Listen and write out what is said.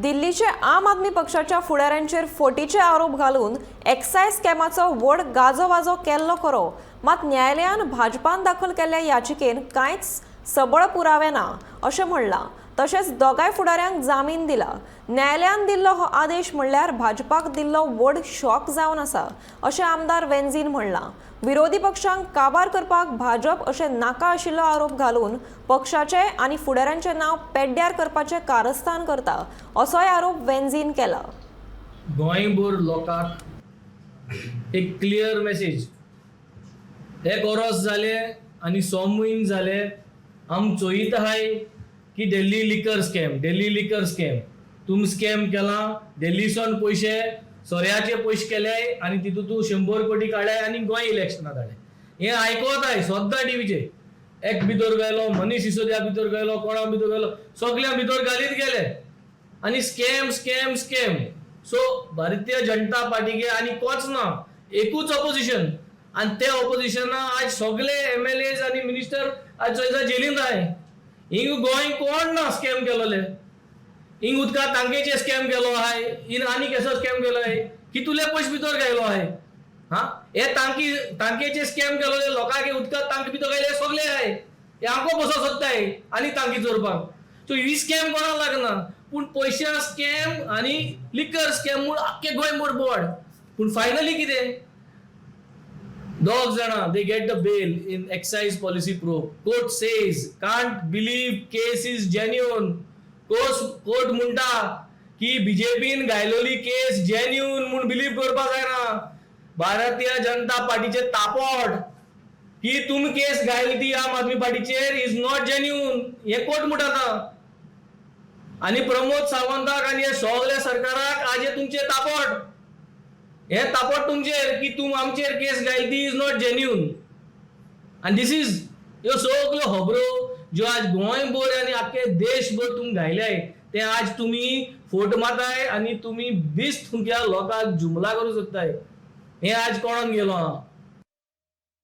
दिल्लीचे आम आदमी पक्षाच्या फुडाऱ्यांचेर फटीचे आरोप घालून एक्सायज स्कॅमाचो व्हड गाजोवाजो केल्लो खरो, मात न्यायालयान भाजपान दाखल केल्ल्या याचिकेन कांयच सबळ पुरावे ना अशें म्हणलां. तशेंच दोगांय फुडाऱ्यांक जामीन दिला. न्यायालयान दिल्लो हो आदेश म्हणल्यार भाजपाक दिल्लो व्हड शॉक जावन आसा अशें आमदार वेन्झीन म्हणलां. विरोधी पक्षांक काबार करपाक भाजप अशें नाका आशिल्लो आरोप घालून पक्षाचे आनी फुडाऱ्यांचें नांव पेड्ड्यार करपाचें कारस्थान करता असोय आरोप वेन्झीन केला. गोंयभर लोकांक एक क्लियर मेसेज. एक वरोस जालें आनी स म्हयने जाले आम चोयत आहाय की Delhi liquor scam, Delhi liquor scam. तुम स्कॅम केला, दिल्लीसून पयशे सोऱ्याचे पयशे केले आनी तितूंत तूं 100 कोटी काडले आनी गोंय इलेक्शनां धाडले. हें आयकोत आहाय सद्दां टिवीचेर. एक भितर गेलो, मनीष सिसोदिया भितर गेलो, कोणा भितर गेलो, सगळ्यां भितर घालीत गेले आनी scam, scam, scam. So Bharatiya Janata पार्टीके आनी कोच ना, एकूच ऑपोजिशन आनी ते ऑपोजिशना आज सगळे एमएलएज आनी मिनिस्टर आज चोयता जेलीन आहाय. हिंग गोंय कोण ना स्कॅम केलोले. हिंग उदका तांकेचे स्कॅम केलो आहाय, इन आनी केसो स्कॅम केलो आहाय, कितुले पयशे भितर घायलो आहाय. हा, हे तांकी तांकेचे स्कॅम केलोले, लोकांक उदका तांकी भितर घायले सगळे आहाय. हे आमकां बसो सोदताय आनी तांकी चोरपाक. सो ही स्कॅम कोणाक लागना, पूण पयशा स्कॅम आनी लिकर स्कॅम म्हूण आख्खे गोंयभर बोवाळ. पूण फायनली कितें? दोग जाणां they get the bail in excise policy probe. Court says can't believe case is genuine. Court म्हणटा की बीजेपीन घायलोली केस जेन्युन म्हूण बिलीव करपाक जायना. भारतीय जनता पार्टीचे तापोट की तुमी केस घायली ती आम आदमी पार्टीचेर is not genuine, हे कोर्ट म्हणटा आतां. आनी प्रमोद सावंताक आनी हे सगल्या सरकाराक आज हे तुमचे तापोट, हे तापोट तुमचेर की तुम आमचेर केस घायली ती is not genuine. आनी this is ह्यो सगल्यो खबरो ज्यो आज गोंयभर आनी आख्खे देशभर तुमी घायल्याय, ते आज तुमी फोट मारताय आनी तुमी बेस्ट तुमच्या लोकांक जुमला करूंक सोदताय. हें आज कोणाक गेलो आहा.